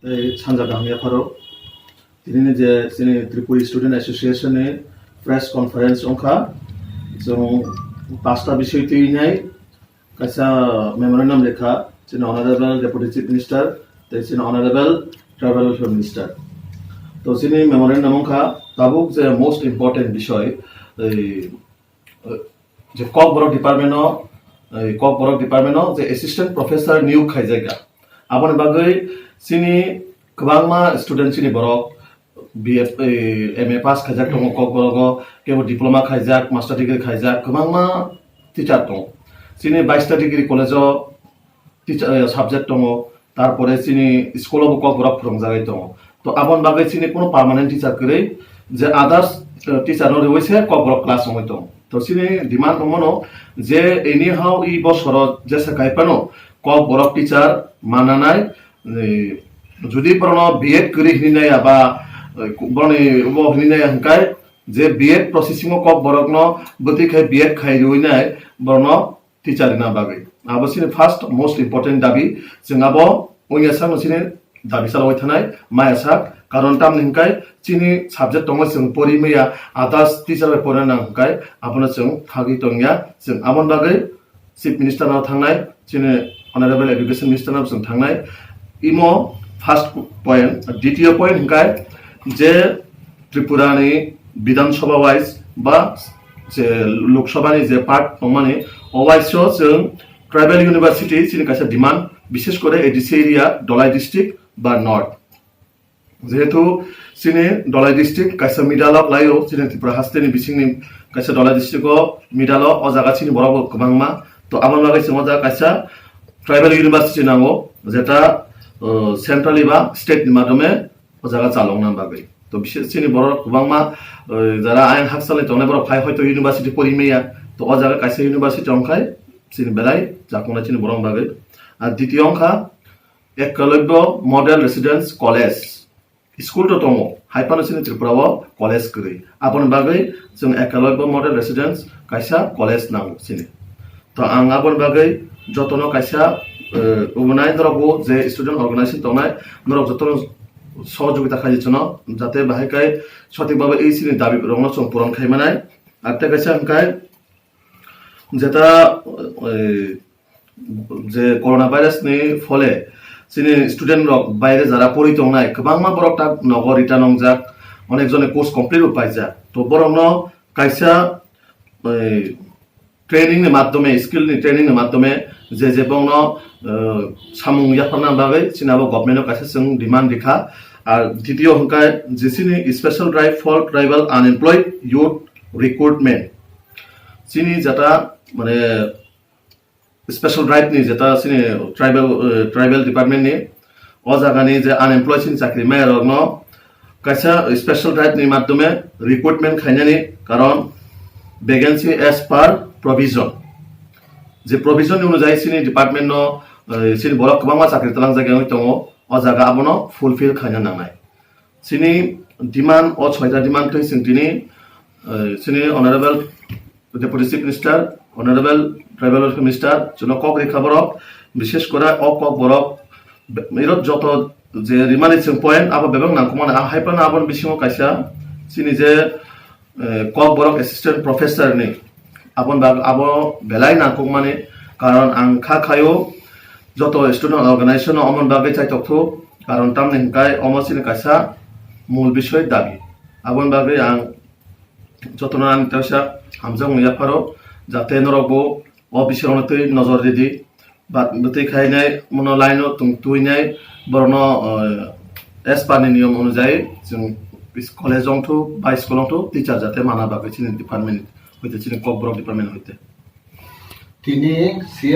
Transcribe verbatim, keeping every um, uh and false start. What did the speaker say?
Tei sanja kaham yapharo. Tini ni je chini Tripuri Student Association ni press conference wngkha, chwng pasta bisoi twi nai kaisa memorandum lekha chini Honorable Deputy Chief Minister tei chini Honorable Tribal Welfare Minister. To chini memorandum wngkha tabuk je most important bisoi, ei, eh, je Kokborok department o, ei, Kokborok department o je assistant professor niyok khaijak ya. Aboni bagwi chini kwbangma student chini borok B F, eh, M A pass khaijak tongo Kokborok o, kebo diploma khaijak, master degree khaijak, kwbangma teacher tongo. Chini baista degree college o teacher, eh, subject tongo, tarpore chini school o bo Kokborok phwrwngjagwi tongo. To aboni bagwi chini kuno permanent teacher kwrwi, je others, eh, teacher no rwui se Kokborok class wngwi tongo. To chini demand wngmano je anyhow i bosoro jesa kaiphano Kokborok teacher mananai, eh, judi borokno B Ed kwrwi hinwi nai aba, eh, boroni bo hinwi nai hwnkhe je B Ed processing o Kokborokno bwtwi khai B Ed khai rwui nai borokno teacher rwna bagwi. Abo chini first most important dabi. Chwng abo wngya sakno chini dabi chalogwi thanai maya sak. Karon tamni hwnkhe chini subject tongo chwng pori maya, others teacher bai porina nang hwnkhe abono chwng thagwi tongya. Chwng aboni bagwi Chief Minister no thangnai, chini Honorable Education Minister no chwng thangnai. Imo first point, ditiyo point hwnkhe je Tripura ni Bidhan Sabha wise ba je Lok Sabha ni je part tongmani, o wise o chwng tribal university chini kaisa demand, bishes kore A D C area, Dholai district ba North. Jehetu chini Dholai district kaisa middle o klaio, chini Tripura haste ni bisingni kaisa Dholai district o middle o, o jaga chini borok bo kwbangma. To aboni bagwi chwng o jaga kaisa tribal university nango, jeta, uh, centrally ba state ni madhyome o jaga chalokna bagwi. To bishes chini borok kwbangma, uh, jara ayang hakchalni tongnai borok phai hoito university pori maya. To o jaga kaisa university wngkhai chini belai jakungna chini borok bagwi. Ar ditiyo wngkha Ekalobya Model Residence College. School to tongo, hai phano chini Tripura o college kwrwi. Aboni bagwi chwng Ekalobya Model Residence kaisa college nango chini. To ang aboni bagwi jotono kaisa, eh, ubunai norok bo je student organization tongnai, norok jotono sohojogita khaidi chwngno, jate bahai kai sothik bhabe ei chini dabi rokno chwng puron khai manai. Ar tei kaisa hwnkhe jeta, eh, je corona virus ni phole chini student rok baire jara pori tongnai, kwbangma borok ta nogo return wngjak, onek jone course complete bo paijak. To borokno kaisa, eh, training ni madhyome, skill ni training ni madhyome je je bongno, eh, samung yapharna bagwi chini abo government o kaisa chwng demand rikha. Ar ditiyo hwnkhe je chini special drive for tribal unemployed youth recruitment. Chini jeta, mane, special drive ni jeta chini tribal, eh, tribal department ni o jaga ni je unemployed chini chakri maya rok no kaisa special drive ni madhyome recruitment khainani, karon vacancy as per provision, je provision ni onujai chini department no, eh, chini borok kwbangma chakri twlangjak wngwi tongo, o jaga abono fulfill khaina nangnai. Chini demand, o soita demand twi chwng tini, eh, chini Honorable Deputy Chief Minister, Honorable Tribal Welfare Minister, chwngno kok rikha borok, bishes kore o kok borok be-, irot joto je rimani chwng point abo bebak nangkukmani, a hai phano aboni bisingo kaisa chini je, eh, Kokborok Assistant Professor ni aboni bag-, abo belai nangkukmani, karon ang kha khaio joto student organization no omoni bagwi chaitok thu, karon tamni hwnkhe omo chini kaisa mul bisoi dabi. Aboni bagwi ang jotono ani teisa hamjakmung yapharo, jate norok bo o bisingno twi nojor ridi. Ba bwtwi khainai, mono line o tong twinai, borokno, eh, as per ni niyom onujai chwng college wngthu ba school wngthu teacher jate mana bagwi chini department hoite, chini Kokborok department hoite. Tini C